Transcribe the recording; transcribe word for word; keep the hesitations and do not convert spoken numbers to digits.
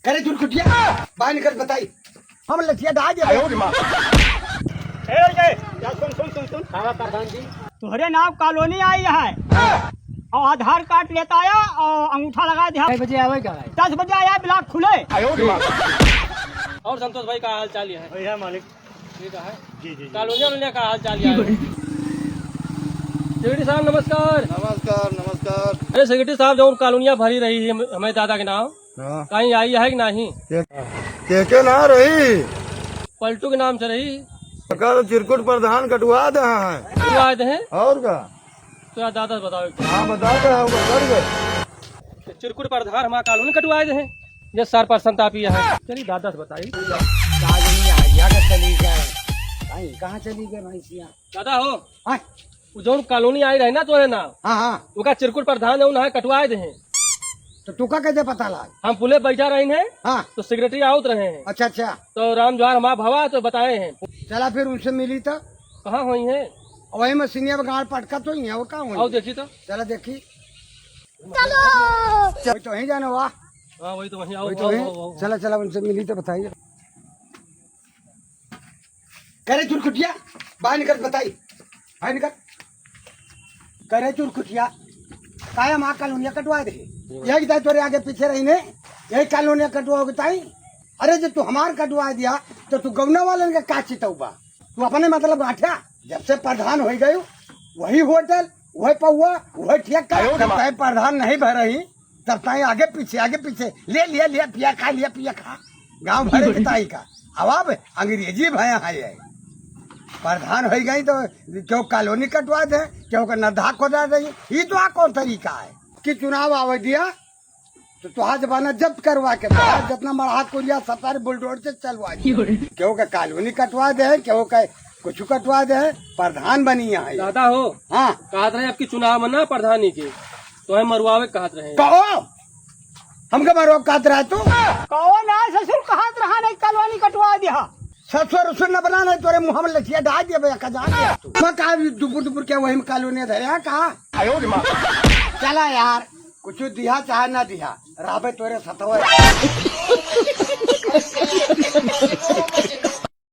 करे चुरकुटिया, बाहर निकल बताई। हम लठिया डाल दे। ए, ए, या सुन, सुन, सुन, सुन। हाँ, प्रधान जी। तोहरे नाम कॉलोनी आई है और आधार कार्ड लेता आया और अंगूठा लगा दिया। कै बजे आवे का है? दस बजे आया, ब्लॉक खुले। और संतोष भाई का हाल चाल है? बढ़िया मालिक। ठीक है। जी, जी, जी। कॉलोनिया वोलोनिया का हाल चाल है? सेक्रेटरी साहब नमस्कार। नमस्कार, नमस्कार। अरे सेक्रेटरी साहब, जौन कॉलोनिया भरी रही है हमारे दादा के नाम, हाँ। कहीं आई है कि नहीं? के, के, के ना रही? पलटू के नाम से रही। का तो चिरकुट प्रधान कटवा दे हैं। कटवा दे हैं? और का? तो यार दादा से बताओ एक बार। हाँ, बता दे हैं, वो कर दे। तो चिरकुट प्रधान हमारा कॉलोनी कटवा दे हैं। ये सर पर संतापी है। चलिए दादा से बताइए। का दुनिया है, यहाँ का चली गए। भाई, कहाँ चली गए भैंसिया? दादा हो। हाँ। वो जौन कॉलोनी आई रही ना तोरे नाम, हाँ, हाँ। ओका चिरकुट प्रधान जौन है, कटवाए दे हैं। तो तुका कैसे पता लाग? हम पुले बैठा रही हैं, हाँ। तो सेक्रेटरी आवत रहे हैं। अच्छा, अच्छा। तो राम जवाहर हमार भवा तो बताए हैं। चला फिर उनसे मिली तो। कहाँ होई हैं? वही मशीनिया में गाड़ पटकत होई हैं, वो कहाँ होई? आओ देखी तो। चला देखी। चलो। वही तो वहीं जाना हुआ। हाँ, वही तो वहीं, आओ, वही तो आओ, वहीं। आओ, आओ। चला, चला, उनसे मिली तो बताइए। करे चुरकुटिया, बाहर निकल, बताई, बाहर निकल। करे चुरकुटिया, काहे हमार कॉलोनिया कटवा दे? यही दाई तोरे आगे पीछे रही ने, यही कॉलोनिया कटवा हो ताई। अरे, जब तू हमार कटवा दिया, तो तू गौना वालन के का चितौबा? तू अपने मतलब गांठिया, जब से प्रधान होई गयो, वही होटल, वही पौआ, वही ठेका। आयो रे जब माँ। तय प्रधान नहीं भय रही, तब ताई आगे पीछे, आगे पीछे, ले लिया, लिया, पिया खा, लिया, पिया खा। गांव भरे की ताई का। अब, अब अंग्रेजी भया है ये। प्रधान होई गई तो क्यों कॉलोनी कटवा दे, क्यों का नद्धा खोदा दे, ये तो आ कौन तरीका है कि चुनाव आवे दिया तो तुहार जमाना जब्त करवा के, तुहार जितना मड़हा कुरिया सफारी बुलडोजर से चलवा दिया। क्यों का कॉलोनी कटवा दे, क्यों का कुछ कटवा दे, प्रधान बनी यहाँ ये। दादा हो, हाँ। कहत रहे आपकी चुनाव में ना प्रधानी के, तो है मरवावे कहत रहे। कहो, हमके मरवा कहत रहा तू? कहो ना ससुर, कहत रहा नहीं कॉलोनी कटवा दिया। ससुर उसुर न बना, नहीं तोरे मुँह में लठिया डाल दिया भैया, का जान दिया तू। मैं कहा दुपुर दुपुर क्या वही में कॉलोनी धरे है, कहा? आयो रे माँ। चला यार, कुछ दिया चाहे ना दिया, रहबे तोरे सतवे।